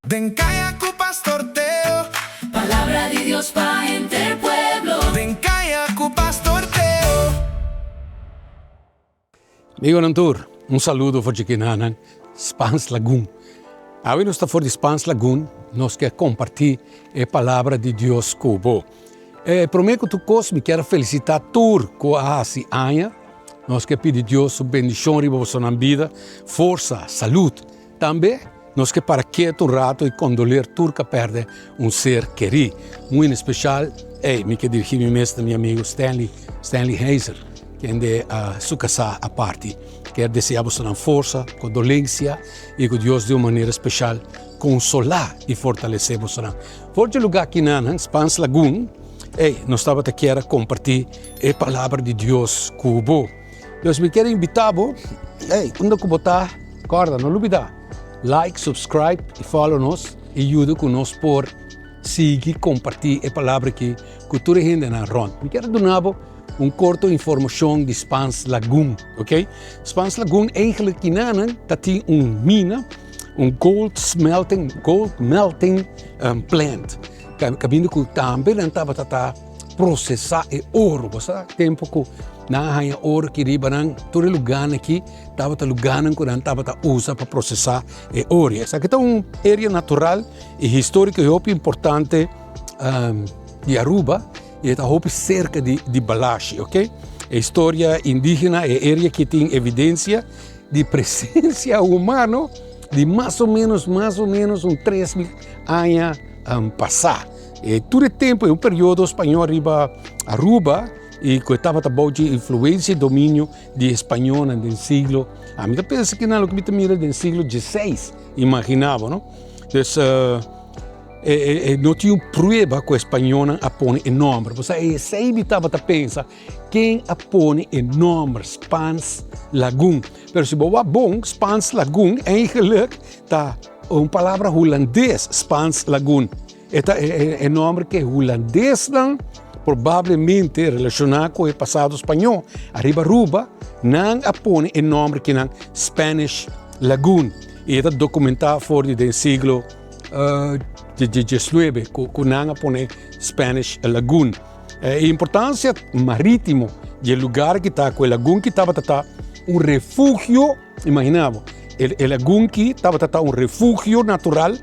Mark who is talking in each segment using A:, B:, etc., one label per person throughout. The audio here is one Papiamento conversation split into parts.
A: Den Kaya ku Pastor Teo.
B: Palabra di Dios pa henter pueblo.
A: Den Kaya ku Pastor Teo.
C: Amigonan tur, un saludo for djikinanan Spaans Lagoon. Awe nos ta for di Spaans Lagoon, nos ke kompartí e palabra di Dios ku bo. E promé ku tur kos mi kier a felisitá tur ku a hasi aña. Nos ke pidi Dios su bendishon riba bosonan bida, forsa, salud. Tambe nos ke para ketu un rato i kondoler tur ku a pèrdè un ser kerí. Muy en espeshal, ey, mi ke dirigí mi mes na mi amigu Stanley, Stanley Heiser, kende su kasá a parti. Kier deseá bosonan forsa, kondolensia i ku Dios di un manera speshal konsolá i fortalesé bosonan. For dje lugá kinanan, Spaans Lagoon, ey, nos tabata kier a kompartí e palabra di Dios ku bo. Dus mi kier invita bo, hey, unda ku bo ta, kòrda, no lubidá, like, subscribe i follow nos i yuda ku nos por sigui kompartí e palabra aki ku tur e hendenan rònt. Mi kier duna bo un korto informashon di Spaans Lagoon, ok? Spaans Lagoon eigenlijk kinanan ta tin un mina, un gold smelting, gold melting um, plant. Kaminda ku tambe nan tabata ta procesa e oro. Bo sa tempo ku nan a haña oro ki riba nan, tur e lugánan aki tabata lugánan ku nan tabata usa pa procesa e oro. Esaki ta un area natural i historico i hopi importante um, di Aruba i e ta hopi cerca di, di Balashi, ok? E historia indigena, e area ki tin evidencia di presencia humano di mas o menos, mas o menos un 3000 aña um, pasá. E tur e tempu e un periodo spañó riba Aruba i ku e tabata bou dje influensia i dominio di e spañónan den siglo, ami ta pensa ki nan loke mi ta mira den siglo dieseis, imaginá bo no. Dus e no tin un prueba ku e spañónan a pone e nòmber, pasobra esei mi tabata pensa ken a pone e nòmber Spaans Lagoon. Pero si bo wak bon, Spaans Lagoon eigenlijk ta un palabra hulandes, Spaans Lagoon. E ta e nòmber ku e hulandesnan probablemente relashoná ku e pasado spañó ariba Aruba, nan a pone e nòmber kinan Spanish Lagoon. I e ta dokumentá for di den siglo diesnuebe ku nan a pone Spanish Lagoon. E importansia marítimo di e lugar ki ta ku e lagun ki tabata ta un refugio. Imagina bo, e lagun ki tabata ta un refugio natural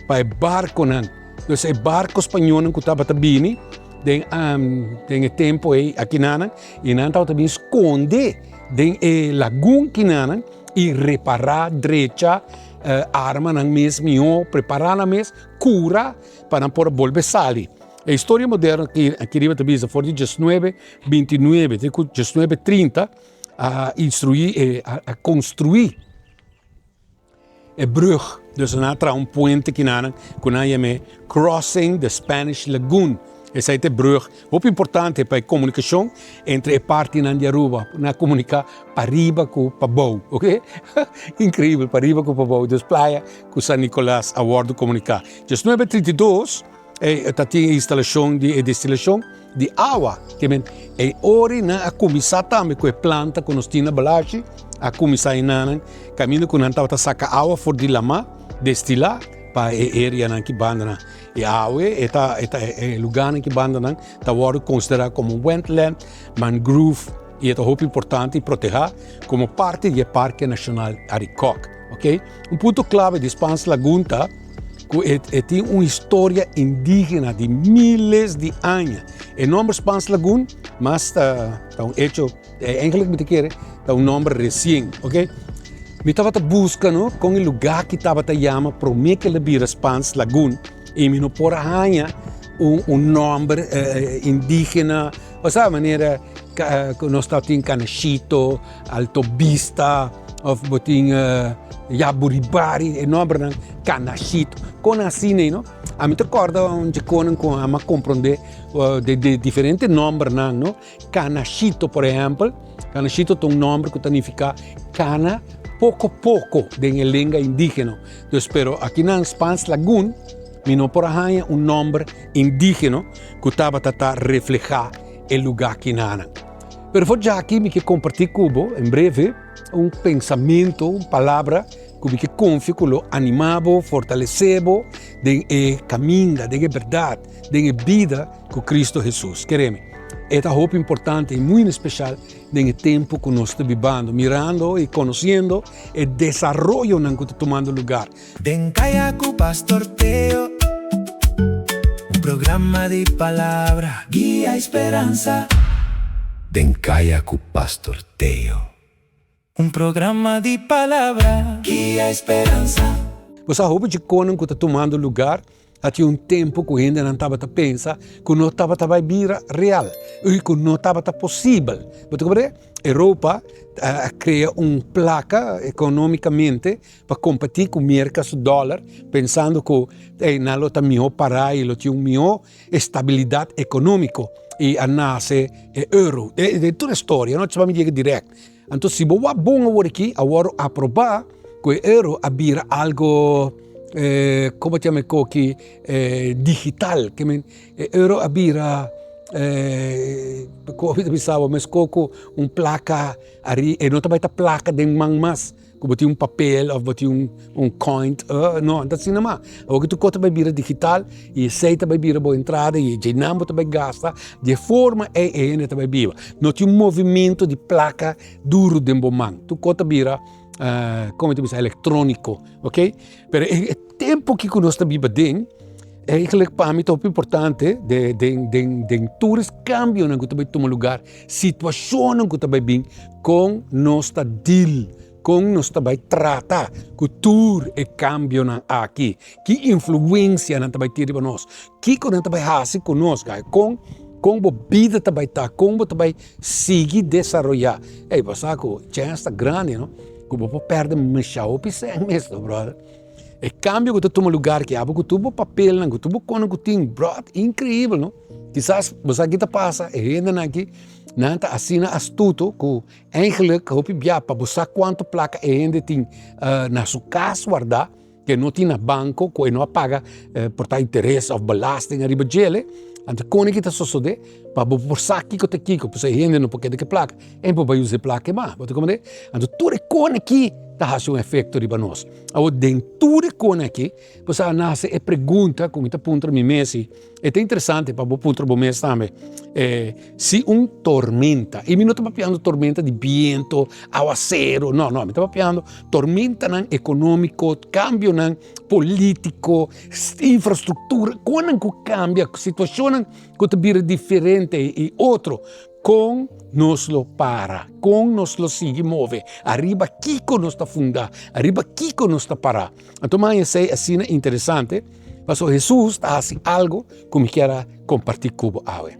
C: pa e barconan. Dus e barco spañolnan cu tabata bini den, um, den e tempo ei akinanan, y nan tabata bin sconde den e lagun kinanan y repara, drecha uh, armanan mes mihó, prepara nan mes, cura pa nan por bolbe sali. E historia moderno aki, aki riba ta bisa for di 1929 te cu 1930, a instruí e a construí e brug. Dus nan a traha un puente kinanan ku nan a yam'é Crossing the Spanish Lagoon. Esei ta e brug hopi importante pa e komunikashon entre e partinan di Aruba. Nan a komuniká pariba ku pabou, oke? Inkreibel, pariba ku pabou. Dus Playa ku San Nicolas a wòrdu komuniká. Diesnuebe trinta i dos e ta tin e instalashon di e destilashon. Di awa. Ke men e ori nan a kuminsá tambe ku e planta ku nos tin na Balashi, a kuminsá enanan kaminda ku nan tabata saka awa for di lamá, destilá pa e erianan ki bandanan. I awe e ta e ta e lugánan ki bandanan ta wòrdu konsiderá komo wetland, mangrove i e ta hopi importante i protehá komo parti di e Parke Nashonal Arikok. Oke. Un punto klave di Spaans Lagoon ta ku e e tin un historia indigena di miles di aña. E nomber Spaans Lagoon mas ta ta un hecho, eigenlijk mi ta kere ta un nomber resien, oke. Mi tabata buska no kon e lugá ki tabata yama promé ku el a bira Spaans Lagoon i mi no por a haña un un nomber indigena, osea manera ku nos tabatin Canashito, Alto Vista of bo tin Yaburibari, e nombernan Canashito, kon asina ei no. Ami ta kòrda un dje konan ku ami a komprondé di di diferente nombernan no. Canashito por ehèmpel, Canashito ta un nòmber ku ta nifiká kana poko poko den e lenga indígena. Dus pero akinan Spaans Lagoon mi no por a haña un nòmber indígena ku tabata ta reflehá e lugá kinanan. Pero for djaki mi ke kompartí ku bo en breve un pensamentu, un palabra. ku mi ke konfia ku lo animá bo, fortalesé bo den e kaminda, den e bèrdat, den e bida ku Kristu Hesus. Kere mi, e ta hopi importante i muy espeshal den e tempu ku nos ta bibando, mirando i konosiendo e desaroyonan ku ta tumando lugar.
A: Den Kaya ku Pastor Teo, un programa di palabra, guia i speransa. Den Kaya ku Pastor Teo. Un programa di palabra, guia i speransa.
C: Bo sa hopi dje konan ku ta tumando lugar a tin un tempu ku hendenan tabata pensa ku no tabata bai bira real i ku no tabata posibel. Bo ta komprende? Europa a krea un plaka ekonomikamente pa kompetí ku Merka su dòler pensando ku ey nan lo ta mihó pará i lo tin un mihó estabilidat ekonómiko i a nase e euro. Den tur e storia no ta mi yega dirèkt. Anto si bo wak bon awor aki a wòrdu aprobá ku e euro a bira algo komo ta yama e koki digital ke men e euro a bira komo mi ta bisa bo meskos ku un plaka ari e no ta bai ta plaka den man mas ku bo tin un papel òf bo tin un coin no ta asina mas awor ki tur kos ta bai bira digital i esei ta bai bira bo entrada i dje nan bo ta bai gasta di e forma ei e hende ta bai biba no tin un movimento di plaka duru den bo man tur kos ta bira komo ta bisa elektroniko ok pero e tempu aki ku nos ta biba aden eigenlijk pa mi ta hopi importante den den den tur es kambionan ku ta bai tuma lugar Situashonnan ku ta bai bin, kon nos ta deal, kon nos ta bai trata ku tur e kambionan aki? Ki influensia nan ta bai tin riba nos? Kiko nan ta bai hasi ku nos? Kon kon bo bida ta bai ta? Kon bo ta bai sigui desaroyá? Ey, bo sa ku chèns ta grandi, no? Ku bo por pèrdè masha hopi sèn mes, no, bròder. E kambio ku ta tuma lugar aki, abo ku tur bo papelnan, ku tur bo konan ku tin, bròder, inkreibel, no? Kisas bo sa ki ta pasa, e hendenan aki nan ta asina astuto ku eigenlijk hopi bia pa bo sa kuantu plaka e hende tin na su kas wardá, ke no tin na banko, ku e no a paga por ta interes òf belasting ariba djele, anto kon aki ta sosodé pa bo por sa kiko ta kiko, pasobra e hende no por keda ku e plaka, e por bai usa e plaka mas, bo ta komprende? Anto tur e kon aki ta hasi un efekto riba nos. Awor den tur e kon aki bo sa nase e pregunta ku mi ta puntra mi mes i E ta interesante pa bo puntra bo mes tambe, si un tormenta, i mi no ta papiando tormenta di biento, awasero, no, no, mi ta papiando tormentanan ekonómiko, kambionan polítiko, infrastruktura, konan ku kambia, situashonnan ku ta bira diferente i otro, kon nos lo para, kon nos lo sigui move, ariba kiko nos ta funda, ariba kiko nos ta para. Anto mi a haña esei asina interesante. Pasobra Hesus ta hasi algo ku mi kier a kompartí ku bo awe.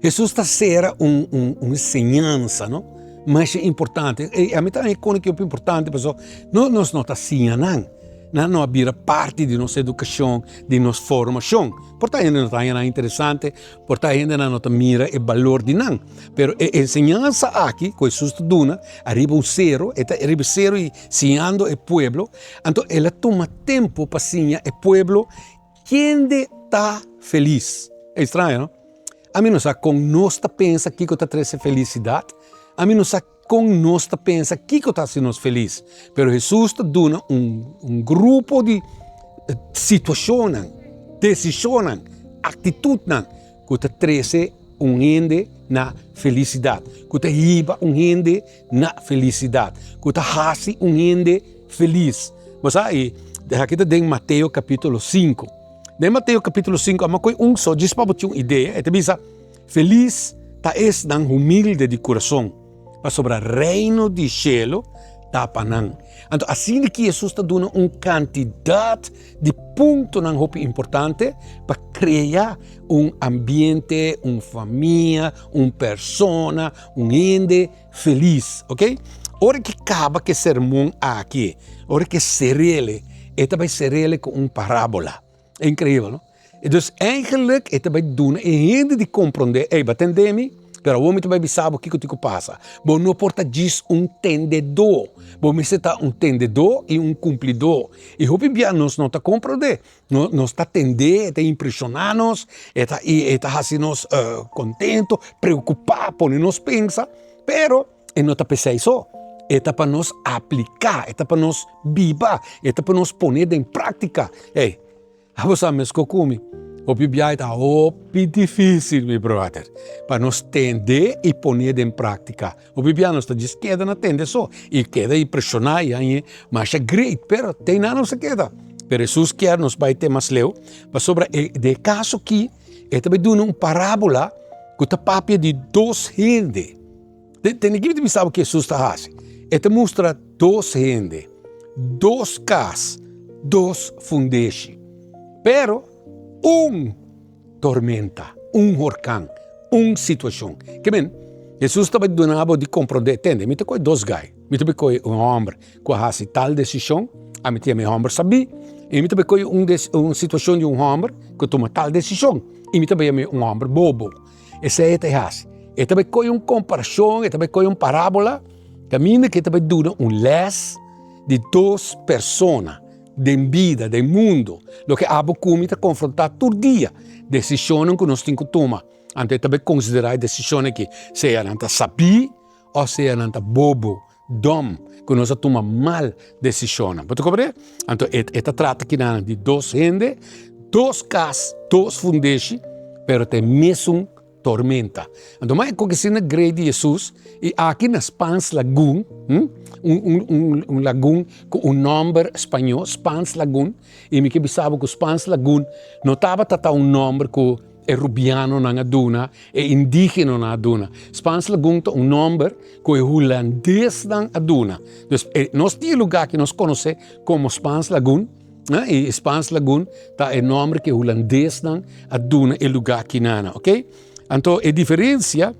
C: Hesus ta sera un un un enseñansa, no? Masha importante. E ami ta haña kone ki hopi importante pasobra no nos no ta siña nan. Nan no a bira parti di nos edukashon, di nos formashon. Por ta hende no ta haña nan interesante, por ta hendenan no ta mira e balor di nan. Pero e enseñansa aki ku Hesus ta duna ariba un sero, e ta riba e sero i siñando e pueblo, Anto el a tuma tempu pa siña e pueblo kende ta felis. E straño, no? Ami no sa kon nos ta pensa kiko ta trese felisidat. Ami no sa kon nos ta pensa kiko ta hasi nos felis. Pero Hesus ta duna un, un grupo di situashonnan, desishonnan, aktitutnan ku ta trese un hende na felisidat, ku ta hiba un hende na felisidat, ku ta hasi un hende felis. Bo sa, i aki ta den Mateo kapítulo sinku. Den Mateo kapítulo sinku, amo koe un so, djis pa bo tin un idea, e ta bisa, Felis ta esnan humilde di kurason, pasobra Reino di shelu ta pa nan. Anto asina ki Hesus ta duna un kantidat di puntonan hopi importante pa krea un ambiente, un famia, un persona, un hende felis, ok? Ora ki kaba ku e sermon aki, ora ki e serele, e ta bai serele ku un parabola. Inkreibel, no? E dus eigenlijk e ta bai duna e hende di komprondé, ey, bo a tendé mi, pero awor mi ta bai bisa bo kiko tin ku pasa. Bo no por ta djis un tendedó, bo mester ta un tendedó i un kumplidó. I hopi bia nos no ta komprondé, no, nos ta tendé, e ta impreshoná nos, e ta, e ta hasi nos kontento, preokupá, pone nos pensa, pero e no ta p'esei so. E ta pa nos apliká, e ta pa nos biba, e ta pa nos pone den práktika. Ey, abo sa meskos ku mi, hopi biaha e ta hopi difísil, mi bròder, pa nos tende i pone den práktika. Hopi biaha nos ta djis keda na tende so i keda impreshoná i hañ'e masha great, pero te einan nos a keda. Pero Hesus kier nos bai te mas leu, pasobra e den e kaso aki e ta bai duna un parábola ku ta papia di dos hende. Tende ki mi ta bisa bo ki Hesus ta hasi. E ta mustra dos hende, dos kas, dos fundeshi. Pero un tormenta, un horkan, un situashon. Ke men, Hesus ta bai duna bo di komprondé, tende, mi ta kohe dos gai, mi ta bai kohe un hòmber ku a hasi tal desishon, ami ta yama e hòmber sabí, i mi ta bai kohe un situashon di un hòmber ku tuma tal desishon, i mi ta bai yama un hòmber bobo. Esei e ta hasi. E ta bai kohe un komparashon, e ta bai kohe un parábola, kaminda ku e ta bai duna un lès di dos persona den bida, den mundu, loke abo ku mi ta konfrontá tur dia, desishonnan ku nos tin ku tuma. Anto e ta bai konsiderá e desishon aki, sea nan ta sabí òf sea nan ta bobo. Dom, ku nos a tuma mal desishonnan. Bo ta komprende? Anto e e ta trata kinan di dos hende, dos kas, dos fundeshi, pero ta e mesun tormenta. Anto mas e koki asina grei di Hesus, i aki na Spaans Lagoon, hm, un un un un lagoon ku un nòmber spañó, Spaans Lagoon, i mi ke bisa bo ku Spaans Lagoon no tabata ta un nòmber ku E rubianonan a duna, e indigenonan a duna. Spaans Lagoon ta un nomber ku e hulandesnan a duna. Dus e, nos tin e lugá ku nos konosé komo Spaans Lagoon, eh, i Spaans Lagoon ta e nomber ku e hulandesnan a duna e lugá kinana, oké? Anto e diferensia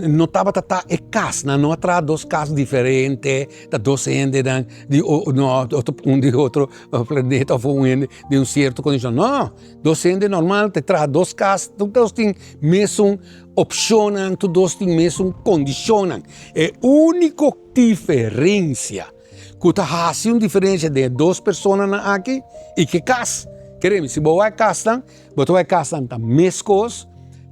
C: No tabata ta e kas, nan no a traha dos kas diferente, ta dos hendenan di no un di otro planeta of un hende di un sierto kondishon, no, dos hende normal ta traha dos kas, tur dos tin mesun opshonnan, tur dos tin mesun kondishonnan. E úniko diferensia ku ta hasi un diferensia den e dos personanan aki i ke kas, keremi si bo wak e kasnan, Bo ta wak kasnan ta meskos,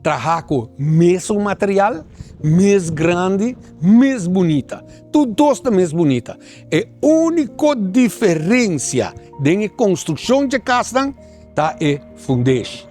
C: traha ku mesun material, mes grandi, mes bunita. Tur dos ta mes bunita. E úniko diferensia den e konstrukshon dje kasnan ta e fundeshi.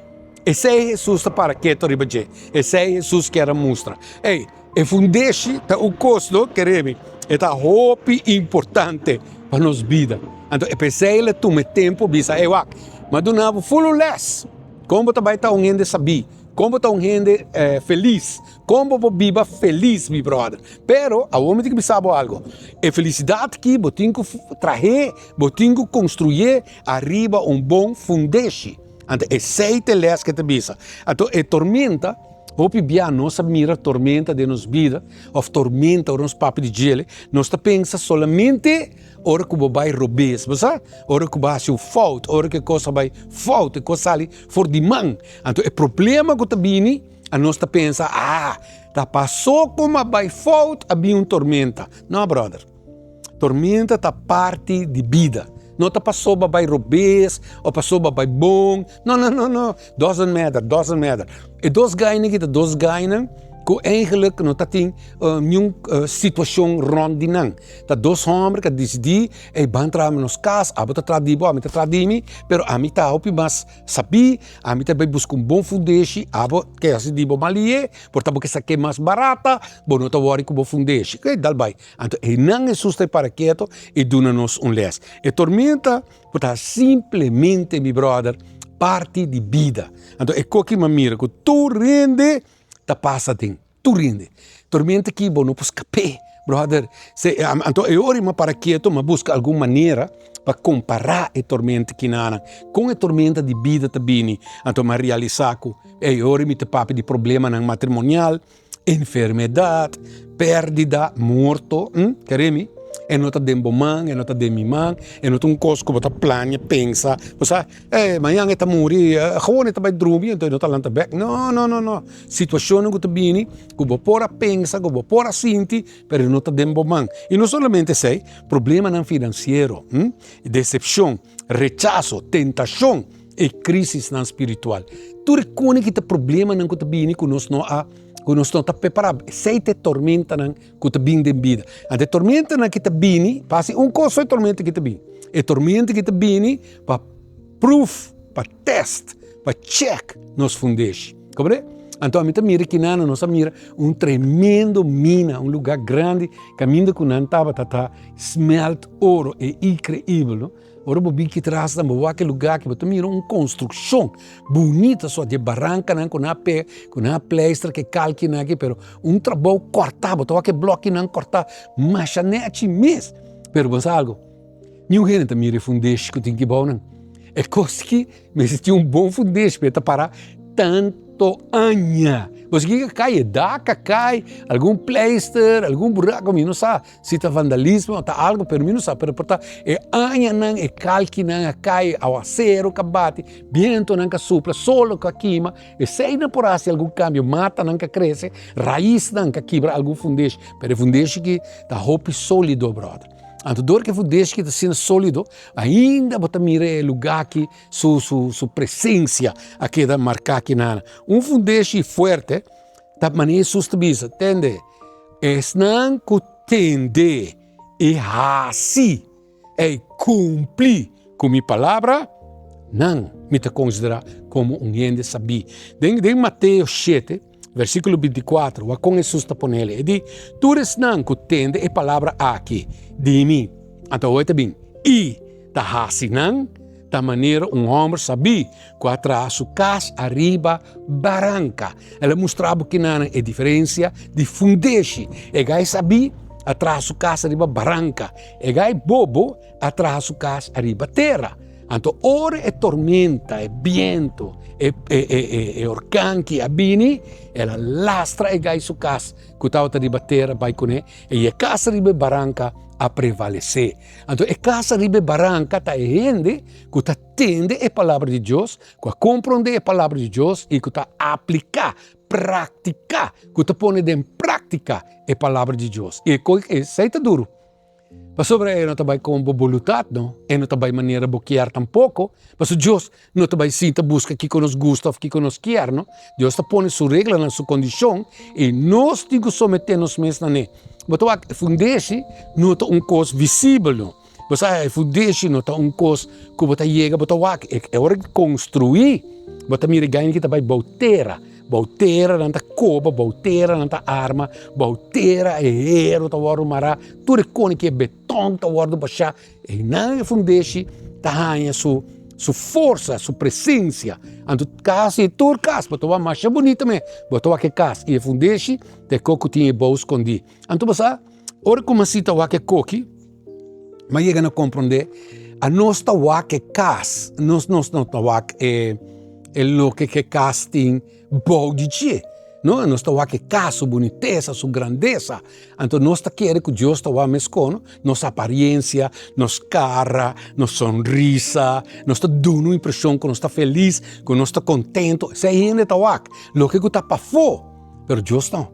C: Esei Hesus ta para ketu riba dje. Esei Hesus kier a mustra. Ey, e fundeshi ta un kos, no? Kere mi, e ta hopi importante pa nos bida. Anto e p'esei el a tuma e tempu bisa, Ey, wak, mi a duna bo ful un lès. Kon bo ta bai ta un hende sabí? Kon bo ta un hende felis? Kon bo por biba felis, mi bròder? Pero, awor mi tin ku bisa bo algu. E felisidat aki bo tin ku trah'é, bo tin ku konstruyé ariba un bon fundeshi. Anto esei ta e lès ku e ta bisa. Anto e tormenta, hopi bia nos a mira tormenta den nos bida, òf tormenta ora nos papia di djele, nos ta pensa solamente ora ku bo bai robes, bo sa? Ora ku bo hasi un fout, ora ku e kos a bai fout, e kos sali for di man. Anto e problema ku ta bini, anos ta pensa, ah, ta pasó ku mi a bai fout a bini un tormenta. No, bròder. Tormenta ta parti di bida. No ta pasobra bai robes o pasobra bai bon. No, no, no, no. Doesn't matter, doesn't matter. E dos gainan aki ta dos gainan ku eigenlijk no ta tin niun situashon rònt di nan. Ta dos hòmber ku a disidí, ey ban traha nos kas, abo ta traha di bo, ami ta traha di mi, pero ami ta hopi mas sabí, ami ta bai buska un bon fundeshi, abo ke hasi di bo malié, por ta bo ke sak'é mas barata, bo no ta wòri ku bo fundeshi. Oké, dal bai. Anto einan Hesus ta e para keto i duna nos un les. E tormenta por ta simplemente, mi brother, parti di bida. Anto e koki mi a mira ku tur hende ta pasa den, tur hende. Tormenta aki bo no por skap'é, brother. Se, anto e ora mi a para keto, mi a buska algun manera pa kompará e tormenta kinanan kon e tormenta di bida ta bini. Anto mi a realisá ku e ora mi ta papia di problemanan matrimonial, Enfermedat, pèrdida, morto, hm, kere mi? E no ta den bo man, e no ta den mi man, e no ta un kos ku bo ta plania, pensa, bo sa, eh, mañan e ta muri, gewoon e ta bai drumi, anto e no ta lanta bèk. No, no, no, no. Situashonnan ku ta bini, ku bo por a pensa, ku bo por a sinti, pero e no ta den bo man. I no solamente esei, problemanan finansiero, hm, desepshon, rechaso, tentashon, E crisisnan spiritual. Tur e kone ki ta problemanan ku ta bini ku nos no a ku nos no ta prepará. Esei ta e tormentanan ku ta bin den bida. Anto e tormentanan ki ta bini, pa hasi un kos so e tormenta ki ta bini. E tormenta ki ta bini pa pruf, pa tèst, pa chèk nos fundeshi. Komprende? Anto ami ta mira kinan nos a mira un tremendo mina, un lugá grandi kaminda ku nan tabata ta smelt oro. E inkreibel, no? Ora bo bin ki tras nan bo wak e lugá aki bo ta mira un konstrukshon bunita so di e barankanan ku nan a pega ku nan a pleistra ku e kalkinan aki pero un trabou kòrtá bo ta wak e blòkinan kòrtá masha nèchi mes pero bo sa algu niun hende ta mira e fundeshi ku tin ki bou nan e kos aki mester tin un bon fundeshi pa e ta para tanto aña pasobra kiko a kai e dak a kai algun pleister algun buraku mi no sa. Si ta vandalismo o ta algo, pero mi no sa, pero por ta e añanan, e kalkinan a kai, awasero ka bati, bientonan ka supla, solo ka kima, eseinan por hasi algun kambio, matanan ka krese, raisnan ka kibra algun fundeshi, pero e fundeshi ki ta hopi solido, brother. Anto dor ku e fundeshi ki ta asina solido, ainda bo ta mira e luga ki su su su presensia a keda marká kinan. Un fundeshi fuerte ta manera Hesus ta bisa, tende. Esnan ku tende i hasi ei kumpli ku mi palabra, nan mi ta konsiderá komo un hende sabí. Den den Mateo shete, versíkulo bintikuater, wak kon Hesus ta pone el. E di, Tur esnan ku tende e palabra aki di mi, anto awor e ta bin, i ta hasi nan, Ta manera un hòmber sabí ku a traha su kas ariba baranka. El a mustra bo kinanan e diferensia di fundeshi. E gai sabí a traha su kas ariba baranka. E gai bobo a traha su kas ariba tera. Anto ora e tormenta, e bientu, e e orkan ki a bini, el a lastra e gai su kas ku tabata riba tera bai kuné, i e kas riba e baranka a prevalesé. Anto e kas ariba e baranka ta e hende ku ta tende e palabra di Dios, ku a komprondé e palabra di Dios i ku ta apliká, praktiká, ku ta pone den práktika e palabra di Dios. I esei ta duru, pasobra e no ta bai kon bo bolutat no, e no ta bai manera bo kier tampoko, pasobra Dios no ta bai sinta buska kiko nos gusta òf kiko nos kier no. Dios ta pone su reglanan, su kondishon i nos tin ku someté nos mes na ne. Bo ta wak e fundeshi no ta un kos visibel no. Bo sa e fundeshi no ta un kos ku bo ta yega bo ta wak. E ora di konstruí bo ta mira e gaña ki ta bai bou tera. Bou tera nan ta koba, bou tera nan ta arma, bou tera e hero ta wòrdu mará, tur e kone ki e beton ta wòrdu bashá. Einan e fundeshi ta haña su su forsa, su presensia. Anto kasi tur kas, bo ta wak masha bunita me, bo ta wak e kas i e fundeshi ta e kok ku tin e bou skondí. Anto bo sa, ora ku mi a sinta wak e koki, mi a yega na komprondé, anos ta wak e kas, nos nos no ta wak e e loke ku e kas tin bou di dje. No, nos ta wak e kas, su bunitesa, su grandesa. Anto nos ta kere ku Dios ta wak meskos, no? Nos apariencia, nos kara, nos sonrisa, nos ta duna un impreshon ku nos ta felis, ku nos ta kontento. Esei hende ta wak loke ku ta pafó, pero Dios no.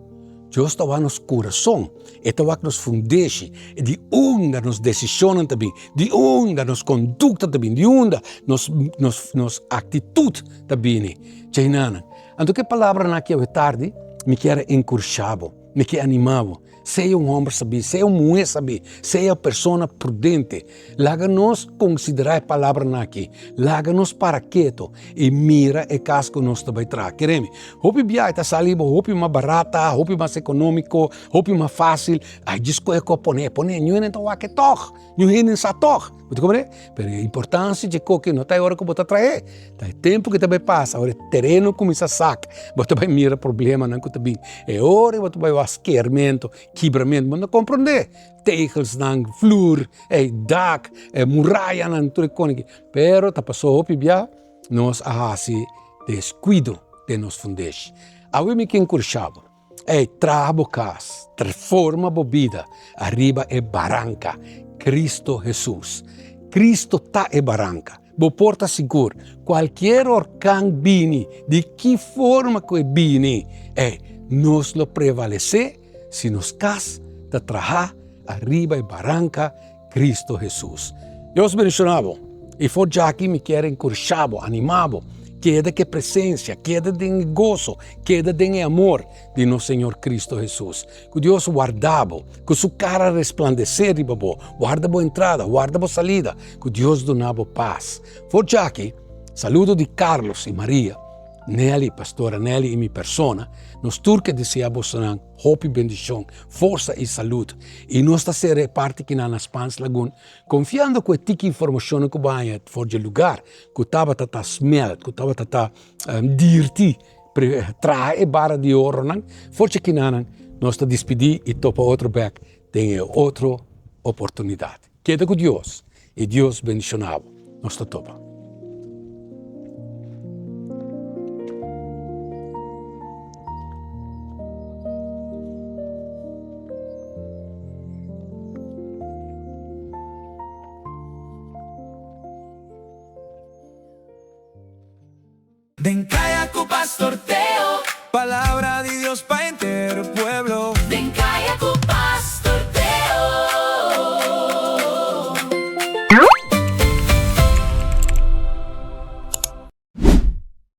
C: Dios ta wak nos kurason, e ta wak nos fundeshi, di unda nos desishonnan ta bin, di unda nos kondukta ta bin, di unda nos nos nos aktitut ta bini. Djainanan. Anto ku e palabranan aki awe tardi mi kier a enkurshá bo, mi ke animá bo. Sea un hòmber sabí, sea un muhé sabí, sea un persona prudente. Laga nos konsiderá e palabranan aki. Laga nos para keto i mira e kas ku nos ta bai traha. Kere mi, hopi biaha e ta sali bo hopi mas barata, hopi mas ekonómiko, hopi mas fásil. Ai, djis kohe ku a pone, pone, niun hende ta wak e tòg, niun hende sa tòg. Bo ta komprende? Pero e importansia dje koki no ta e ora ku bo ta trahe, ta e tempu ku ta bai pasa, ora e tereno kuminsá sak, bo ta bai mira problemanan ku ta bin. E ora bo ta bai wak skermentu, kibramentu, bo no ta komprendé. Tegelsnan, flur, e dak, e murayanan, tur e kos aki. Pero ta pasó hopi bia nos a hasi deskuido den nos fundeshi. Awe mi ke enkurashá bo. Ey, traha bo kas, transforma bo bida ariba e baranka, Cristo Hesus. Cristo ta e baranka. Bo por ta sigur, kualkier orkan bini, di ki forma ku e bini, ey, nos lo prevalesé si nos kas ta traha ariba e baranka, Cristo Hesus. Dios bendiciona bo. Y for djaki mi kier encourasha bo, anima bo. Keda ku e presensia, keda den e goso, keda den e amor di nos Señor Cristo Hesus. Ku Dios warda bo, ku su kara resplandesé riba bo, warda bo entrada, warda bo salida, ku Dios duna bo pas. For djaki, saludo di Carlos i Maria, Nelly, Pastora Nelly i mi persona, nos tur ke desea bosonan hopi bendishon, forsa i salud. I nos ta sera e parti kinan na Spaans Lagoon, konfiando ku e tiki informashonnan ku bo haña for dje lugar ku tabata ta smelt, ku tabata ta dirti, traha e bara di oronan, for dje kinanan nos ta dispidí i topa otro bek den e otro oportunidat. Keda ku Dios i Dios bendishoná bo. Nos ta topa.
A: Den Kaya ku Pastor Teo.